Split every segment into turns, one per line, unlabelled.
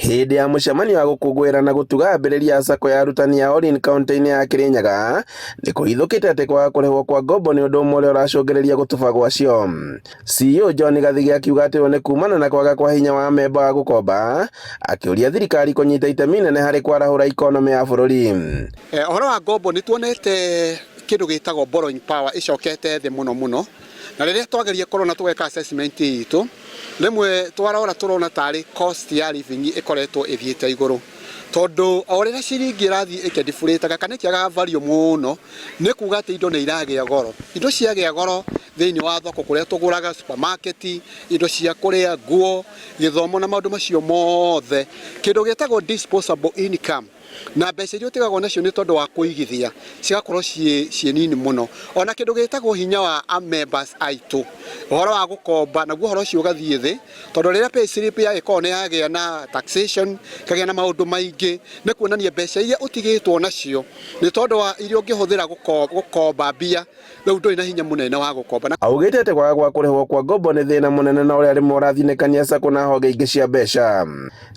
Hĩndĩ ya mũcemanio wa gũkũngũĩra na gũtuga ambĩrĩria a Sacco ya arutani ya Orin kauntĩ-inĩ ya Kirinyaga, nĩ kũhithũkĩte atĩ kwaga kũrĩhwo kwa ngombo nĩ ũndũ ũmwe ũrĩa ũracũngĩrĩria gũtuba gwacio. CEO John Gathigi akiuga atĩ ũũ nĩ kumana na kwaga kwa hinya wa amemba wa gũkomba, akĩũria thirikari kũnyita itemi inene harĩ kwarahũra ikonomĩ ya bũrũri.
Ũhoro wa ngombo nĩ tuonete kĩndũ gĩtagwo borrowing power ĩcokete thĩ mũno mũno, na rĩrĩa twageria kũrora na tũgeka assessment itũ, rĩmwe twarora tũrona tarĩ cost ya living ĩkoretwo ĩthiĩte igũrũ, tondũ o rĩrĩa ciringi ĩrathiĩ ĩkĩdiflataga kana ĩkĩagaga value mũno, nĩ kuga atĩ indo nĩ iragĩa goro. Indo ciagĩa goro thĩinĩ wa thoko kũrĩa tũgũraga supermarket, indo cia kũrĩa, nguo, gĩthomo na maũndũ macio mothe, kĩndũ gĩtagwo disposable income na mbeca iria ũtigagwo nacio nĩ tondũ wa kũigithia cigakorwo ciĩ ciĩ nini mũno. Ona kĩndũ gĩtagwo hinya wa a members aitũ, ũhoro wa gũkomba naguo ũhoro ũcio ũgathiĩ thĩ, tondũ rĩrĩa pay slip yagĩkorwo nĩ yagĩa na taxation, ĩkagĩa na maũndũ maingĩ, nĩ kuonania mbeca iria ũtigĩtwo nacio nĩ tondũ wa iria ũngĩhũthĩra gũkomba mbia, rĩu ndũrĩ na hinya mũnene wa gũkomba.
Augĩte atĩ kwaga gwa kũrĩhwo kwa ngombo nĩ thĩna mũnene na ũrĩa rĩmwe ũrathinĩkania Sacco na honge ingĩ cia mbeca.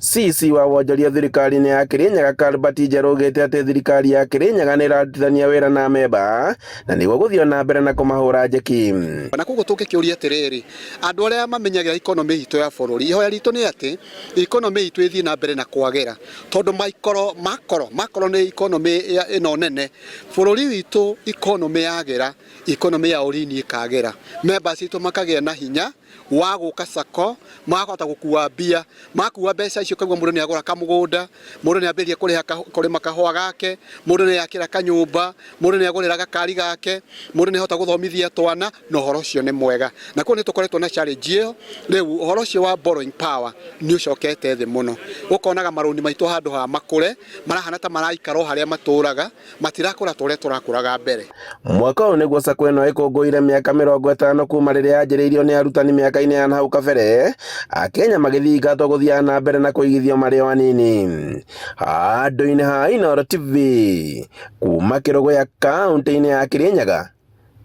CEC wa wonjoria thirikari-inĩ ya Kirinyaga Cuthbert Njeru augĩte atĩ thirikari ya Kirinyaga nĩ ĩrarutithania wĩra na amemba na nĩguo gũthiĩ na mbere na kũmahũra njeki.
Na koguo tũngĩkĩũria atĩrĩrĩ, andũ arĩa mamenyagĩra economy itũ ya bũrũri, ihoya ritũ nĩ atĩ economy itũ ĩthiĩ na mbere na kwagĩra, tondũ maikoro makoro makoro nĩ economy ĩno nene, bũrũri witũ economy yagĩra, economy ya ũrini ĩkagĩra, members itũ makagĩa na hinya wa gũka Sacco, makahota gũkua mbia, makua mbeca icio ũkaigua mũndũ nĩ agũra kamũgũnda, mũndũ nĩ ambĩrĩria kũrĩha kũrĩma kahũa gake, mũndũ nĩ akĩra kanyũmba, mũndũ nĩ agũrĩra gakari gake, mũndũ nĩ ahota gũthomithia twana, na ũhoro ũcio nĩ mwega. Na koguo nĩ tũkoretwo na challenge ĩyo, rĩu ũhoro ũcio wa borrowing power nĩ ũcokete thĩ mũno. Ũkonaga marũni maitũ handũ ha makũre, marahana ta maraikara o harĩa matũraga, matirakũra ta ũrĩa tũrakũraga mbere.
Mwaka ũyũ nĩguo Sacco ĩno ĩkũngũĩire mĩaka 50 kuma rĩrĩa yanjĩrĩirio nĩ arutani mĩaka-inĩ ya nahau kabere, Akenya magĩthingatwo gũthiaga na mbere na kũigithio marĩ o anini. Handũ-inĩ ha Inooro TV, kuma Kĩrũgũya kauntĩ-inĩ ya Kĩrĩnyaga,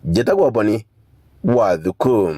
njĩtagwo Boni Wathuku.